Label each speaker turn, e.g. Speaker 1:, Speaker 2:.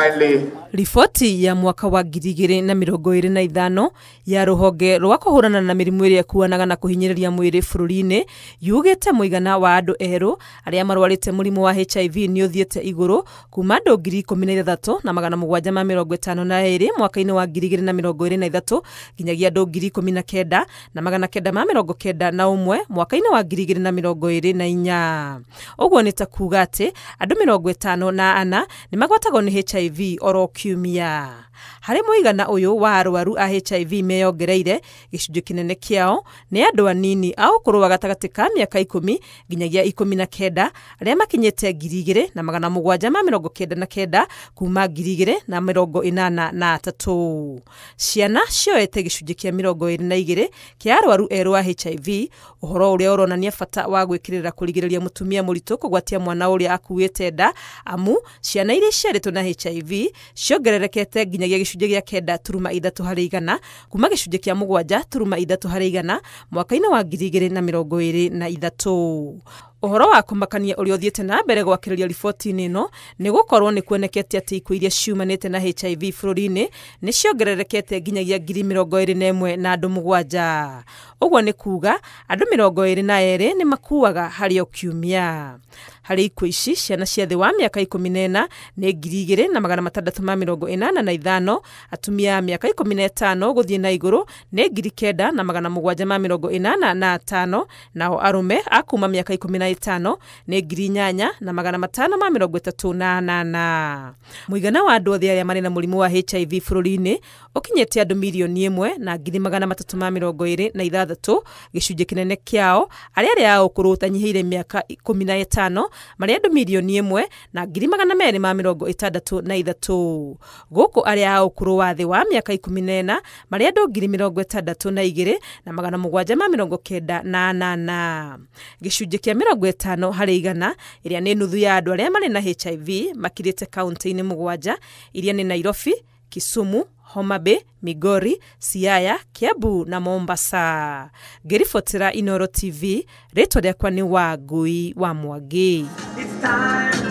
Speaker 1: Kindly.
Speaker 2: Riboti ya mwaka wa 2025 ya rũhonge rwa kũhũrana na mĩrimũ ĩrĩa ĩkuanaga na kũhinyĩrĩria mwĩrĩ bũrũri-inĩ yugĩte mũigana wa andũ erũ arĩa marwarĩte mũrimũ wa HIV nĩ ũthiĩte igũrũ kuma andũ 16,752 mwaka-inĩ wa 2023 nginyagia andũ 19,991 mwaka-inĩ wa 2024. Ũguo nĩ ta kuga atĩ andũ 54 nĩ magwatagwo nĩ HIV oro kiumia. Harĩ mũigana ũyũ wa arwaru a HIV meyongereire, gĩcunjĩ kĩnene kĩao nĩ andũ anini a ũkũrũ wa gatagatĩ ka mĩaka 10 nginyagia 19 arĩa makinyĩte 2,799 kuma 2,083. Ciana cioete gĩcunjĩ kĩa 22 kĩa arwaru erũ a HIV, ũhoro ũrĩa ũronania bata wa gwĩkĩrĩra kũrigĩrĩria mũtumia mũritũ kũgwatia mwana ũrĩa akuĩte nda, amu ciana iria iciarĩtwo na HIV ciongererekete nginyagia gĩcunjĩ gĩa 9.3 harĩ igana kuma gĩcunjĩ kĩa 7.3 harĩ igana mwaka-inĩ wa 2023. Ũhoro wa kũmakania ũrĩa ũthiĩte na mbere gwakĩrĩria riboti-inĩ ĩno nĩ gũkorwo nĩ kuonekete atĩ ikuũ iria ciumanĩte na HIV bũrũri-inĩ nĩ ciongererekete nginyagia 21,000 na andũ 7. Ũguo nĩ kuga andũ 22 nĩ makuaga harĩ o kiumia. Harĩ ikuũ ici, ciana cia thĩ wa mĩaka 14 nĩ 2,685, atumia a mĩaka 15 gũthiĩ na igũrũ nĩ 9,785, nao arũme a kuma mĩaka 15 nĩ 8,538. Mũigana wa andũ othe arĩa marĩ na mũrimũ wa HIV bũrũri-inĩ ũkinyĩte andũ 1,326,000, gĩcunjĩ kĩnene kĩao arĩa arĩa a ũkũrũ ũtanyihĩire mĩaka 15 marĩ andũ 1,263,000. Gũkũ arĩa a ũkũrũ wa thĩ wa mĩaka 14 marĩ andũ 62,798. Gĩcunjĩ kĩa 50 harĩ igana ĩrĩa nĩ nuthu ya andũ arĩa marĩ na HIV makirĩte kaunti-inĩ 7 iria nĩ Nairobi, Kisumu, Homa Bay, Migori, Siaya, Kiambu na Mombasa. Ngĩribotera Inooro TV, rĩtwa rĩakwa nĩ Wangui wa Mwangi.
Speaker 3: It's time.